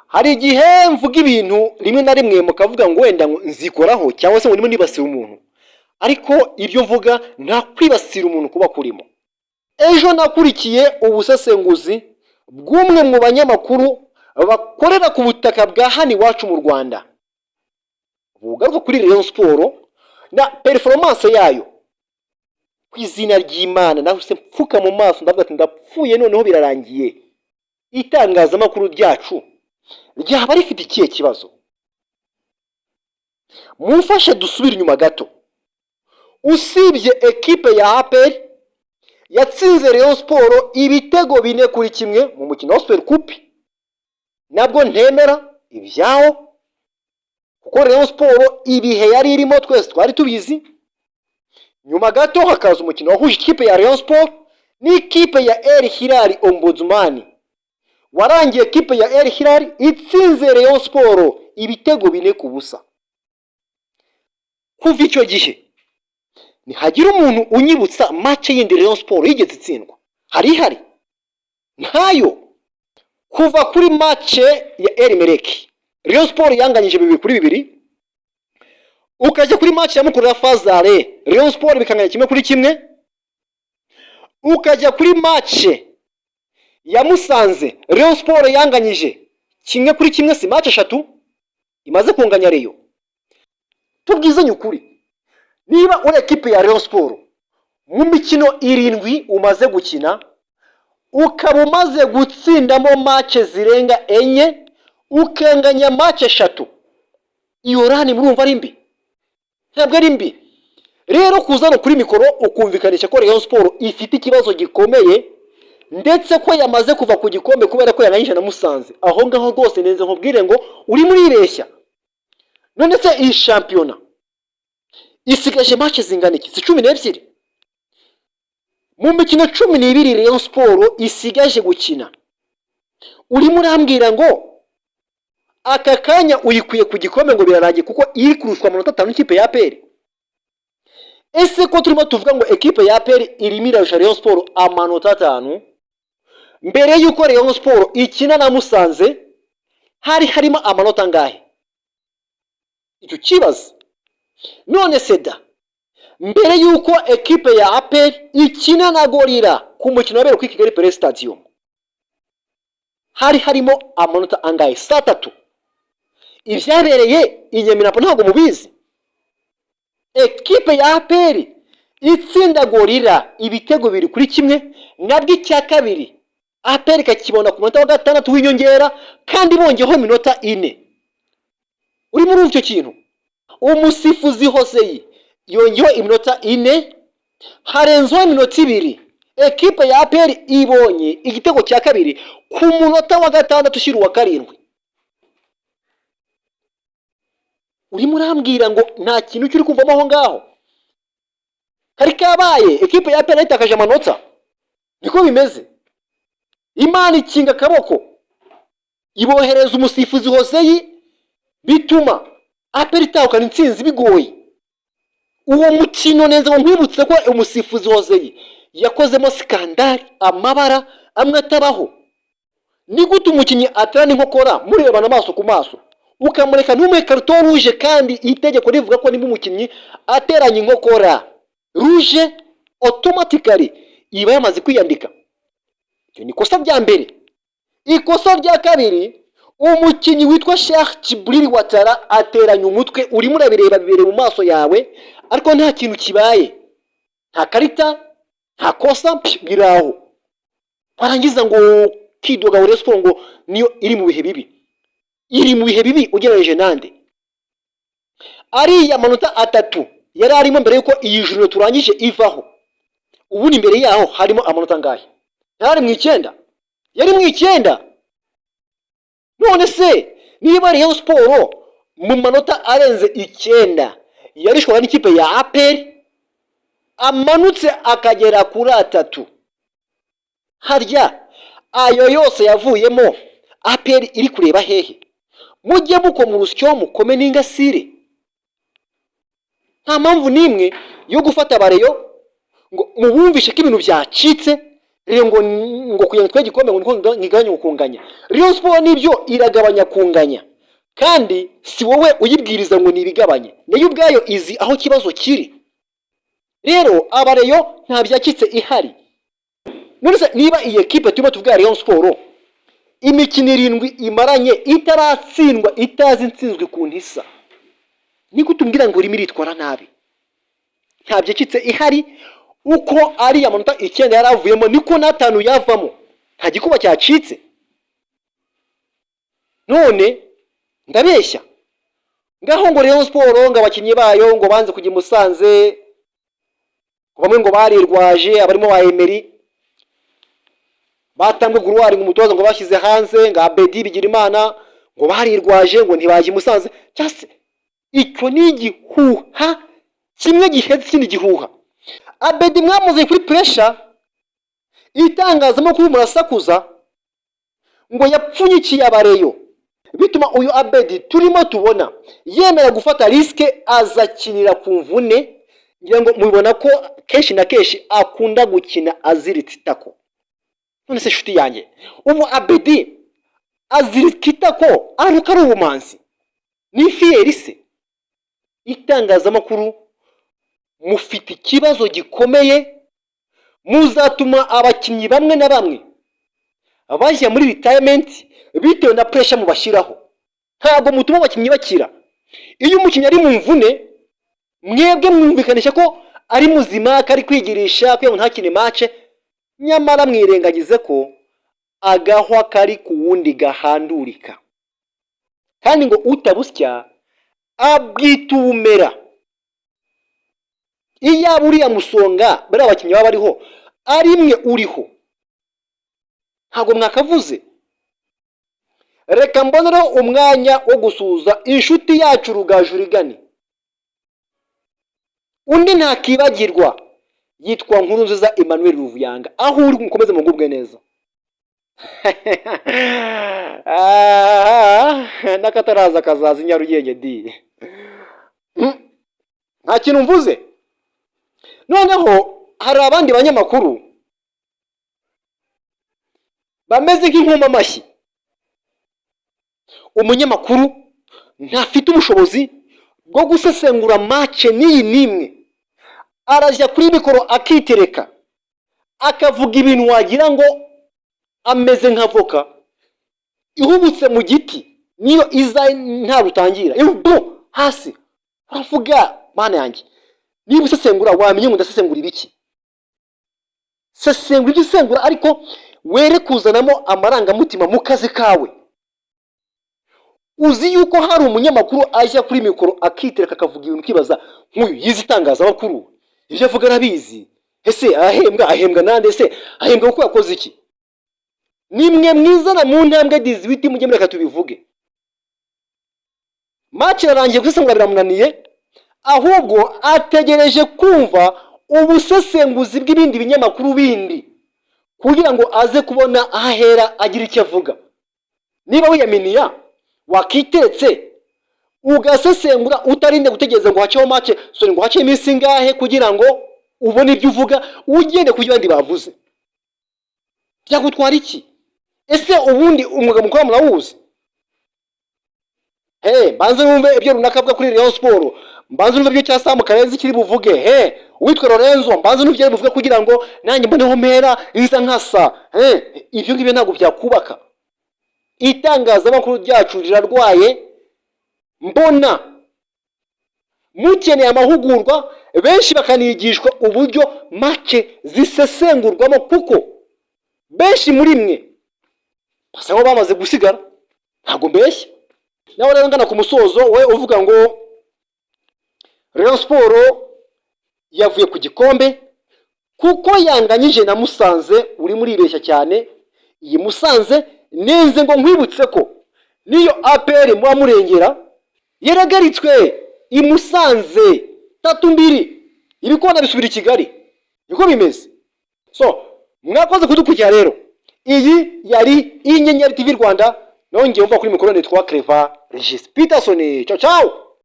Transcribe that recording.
Hari igihe mvuga ibintu rimwe na rimwe mukavuga ngo wenda ngo nzikoraho cyangwa se ngo ndimo nibasira umuntu, ariko ibyo mvuga nta kwibasira umuntu kuba kurimo. Ejo nakurikiye ubusesenguzi bw'umwe mu banyamakuru bakorera ku butaka bwa hano iwacu mu Rwanda, bugaruka kuri Rayon Sport na performance yayo. Ku izina ry'Imana, nawe se mpfuka mu maso, ndavuga ati: "Ndapfuye, noneho birarangiye." Itangazamakuru ryacu ryaba rifite ikihe kibazo? Mumfashe dusubire inyuma gato. Usibye ekipe ya APR yatsinze Rayon Sport ibitego 4-1 mu mukino wa Super Coupe, nabwo ntemera ibyawo, kuko Rayon Sport ibihe yari irimo twese twari tubizi. Nyuma gato hakaza umukino wahuje ikipe ya Rayon Sport n'ikipe ya El Hilal Omdurman, warangiye ekipe ya El Hilal itsinze Rayon Sport ibitego 4-0. Kuva icyo gihe ntihagira umuntu unyibutsa match yindi Rayon Sport yigeze itsindwa. Hari ihari? Ntayo. Kuva kuri match ya El Merreikh, Rayon Sport yanganyije 2-2, ukajya kuri match ya Mukura Fazare, Rayon Sport bikanganya 1-1, ukajya kuri match ya Musanze, Rayon Sport yanganyije 1-1. Si match eshatu imaze kunganya Rayon? Tubwizanye ukuri, niba uri ekipe ya Rayon Sport, mu mikino irindwi umaze gukina ukaba umaze gutsindamo match zirenga enye, ukanganya match eshatu, iyo run murumva ari mbi? Ntabwo ari mbi. Rero kuza kuri mikoro ukumvikanisha ko Rayon Sport ifite ikibazo gikomeye, ndetse ko yamaze kuva ku gikombe kubera ko yanganyije na Musanze, aho ngaho rwose neza nkubwire ngo urimo uribeshya. None se iyi shampiyona isigaje match zingana iki? Si 12? Mu mikino 12 Rayon Sport isigaje gukina, urimo urambwira ngo aka kanya uyikuye ku gikombe, ngo birarangiye kuko iri kurushwa amanota 5 ikipe ya APR? Ese ko turimo tuvuga ngo ekipe ya APR irimo irarusha Rayon Sport amanota 5, mbere y'uko Rayon Sport ikina na Musanze hari harimo amanota angahe? Icyo kibazo. None seda, mbere y'uko ekipe ya APR ikina na Gorilla ku mukino wabereye kuri Kigali Pele Stadium, hari harimo amanota angahe? Saa 3. Ibyabereye i Nyamirambo ntabwo mubizi? Ekipe ya APR itsinda Gorilla ibitego 2-1, nabwo icya kabiri APR ikakibona ku munota wa gatandatu w'inyongera, kandi bongeyeho iminota 4. Urimo urumva icyo kintu? Umusifuzi Hoseyi yongeyeho iminota 4, harenzeho iminota 2, ekipe ya APR ibonye igitego cya kabiri ku munota wa gatandatu ushyira uwa karindwi. Urimo urambwira ngo nta kintu cy'uri kumvamo aho ngaho kari kabaye? Ekipe ya APR yitakaje amanota, niko bimeze. Imana ikinga akaboko, ibohereza umusifuzi Hoseyi, bituma APR itahukana intsinzi bigoye. Uwo mukino neza ngo nkwibutse ko umusifuzi Hoseyi yakozemo scandale, amabara amwe atabaho. Ni gute umukinnyi aterana inkokora murebana amaso ku maso, ukamureka ntumuhe carton rouge, kandi itegeko rivuga ko niba umukinnyi ateranye inkokora, rouge automatically iba yamaze kwiyandika? Iryo ni ikosa rya mbere. Ikosa rya kabiri, umukinnyi witwa Cheick Djibril Ouattara ateranya umutwe, urimo urabireba, bibereye mu maso yawe, ariko nta kintu kibaye, nta karita, nta kosa biraho. Warangiza ngo kidoga Rayon Sport ngo niyo iri mu bihe bibi. Iri mu bihe bibi ugereranyije nande? Ariya manota 3 yari arimo mbere yuko iyi juru turangije ivaho, ubundi imbere yaho harimo amanota angahe? Ntari mu 9? Yari mu 9. None se niba Rayon Sport mu manota arenze 9 yarishwaga n'ikipe ya APR, amanutse akagera kuri 3, harya ayo yose yavuyemo APR iri kureba hehe? Mujye mukoma urusyo, mukome n'ingasire. Nta mpamvu n'imwe yo gufata abareyo ngo mubumvishe ko ibintu byacitse. Rayon ngo kugira ngo itware igikombe ngo niko ngigabanye kunganya. Rayon Sport nibyo iragabanya kunganya, kandi si wowe uyibwiriza ngo nibigabanye, nayo ubwayo izi aho ikibazo kiri. Rero aba Rayon nta byacitse ihari. None se niba iyi ekipe turimo tuvuga, Rayon Sport, imikino 7 imaranye itaratsindwa, itazi intsinzwe ukuntu isa, niko utumbwira ngo irimo iritwara nabi? Nta byacitse ihari. Uko ari amanota 9 yari avuyemo, niko n'atanu yavamo, nta gikuba cyacitse. None ndabeshya? Ngaho ngo Rayon Sport, ngo abakinnyi bayo ngo banze kujya i Musanze, bamwe ngo barirwaje, abarimo ba Emery batambwe guruwari, ngo umutoza ngo bashyize hanze, ngo Abedi Bigirimana ngo barirwaje, ngo ntibajya i Musanze. Cyase icyo ni igihuha kimwe gihetse ikindi gihuha. Abedi mwamuzanye kuri pressure, itangazamakuru murasakuza ngo yapfunyikiye aba Rayon, bituma uyu Abedi turimo tubona yemera gufata risque, azakinira ku mvune. Ngira ngo mubibona ko kenshi na kenshi akunda gukina aziritse itako. None se inshuti yanjye, ubu Abedi azirika itako aruka ari ubumanzi? Ni fierté se? Itangazamakuru mufite ikibazo gikomeye, muzatuma abakinnyi bamwe na bamwe bajya muri retirement bitewe na pressure mubashyiraho. Ntabwo mutuma abakinnyi bakira. Iyo umukinnyi ari mu mvune, mwebwe mwumvikanisha ko ari muzima, ko ari kwigirisha kugira ngo ntakine match, nyamara mwirengagize ko agahwa kari ku wundi gahandurika, kandi ngo utabusya abwita ubumera. Iyaba uriya musonga bariya bakinnyi baba bariho ari mwe uriho, ntabwo mwakavuze. Reka mbonereho umwanya wo gusuhuza inshuti yacu Rugaju Rigani. Undi ntakibagirwa yitwa Nkurunziza Emmanuel Ruvuyanga. Aho uri mukomeze mugubwe neza. N'akataraza kazaza i Nyarugenge di. Nta kintu mvuze. Noneho hari abandi banyamakuru bameze nk'inkoma amashyi. Umunyamakuru ntafite ubushobozi bwo gusesengura match n'iyi n'imwe, arajya kuri mikoro akitereka, akavuga ibintu wagira ngo ameze nka voka ihubutse mu giti, niyo iza nta rutangira bu hasi. Uravuga, mana yanjye, niba usesengura wamenye ngo ndasesengura ibiki? Sesengura ibyo usengura, ariko were kuzanamo amarangamutima mu kazi kawe. Uzi yuko hari umunyamakuru ajya kuri mikoro akitereka, akavuga ibintu ukibaza nk'uyu yize itangazamakuru, ibyo avuga arabizi? Ese ahembwa? Ahembwa nande? Ese ahembwa kuko yakoze iki? Nimwe mwizana mu ntambwe dix-huit, mujye mureka tubivuge. Match irarangiye, gusesengura biramunaniye, ahubwo ategereje kumva ubusesenguzi bw'ibindi binyamakuru bindi kugira ngo aze kubona aho ahera agira icyo avuga. Niba wiyaminiya, wakiteretse ugasesengura, utarinde gutegereza ngo haceho match, sorry, ngo haceho iminsi ingahe kugira ngo ubone ibyo uvuga ugende ku byo abandi bavuze. Byagutwara iki? Ese ubundi umwuga mukora murawuzi? He, mbanze numve ibyo runaka avuga kuri Rayon Sport, mbanze numve ibyo cya Samu Karenzi kiri buvuge, he uwitwa Lorenzo mbanze numve ibyo ari buvuge kugira ngo nanjye mboneho mpera nza nkasa. He, ibyo ngibyo ntabwo byakubaka. Itangazamakuru ryacu rirarwaye, mbona mukeneye amahugurwa, benshi bakanigishwa uburyo match zisesengurwamo, kuko benshi muri mwe basa nkaho bamaze gusigara. Ntabwo mbeshya. Nawe rero ngana ku musozo, we uvuga ngo Rayon Sport yavuye ku gikombe kuko yanganyije na Musanze, urimo uribeshya cyane. Iyi Musanze nenze ngo nkwibutse ko niyo APR muba murengera yaragaritswe i Musanze 3-2, ibikona bisubira i Kigali. Niko bimeze. So mwakoze kudukurikira rero. Iyi yari Inyenyeri TV Rwanda. Nongeye mva kuri mikoro nitwa Clever Regis Peterson. Ciao ciao.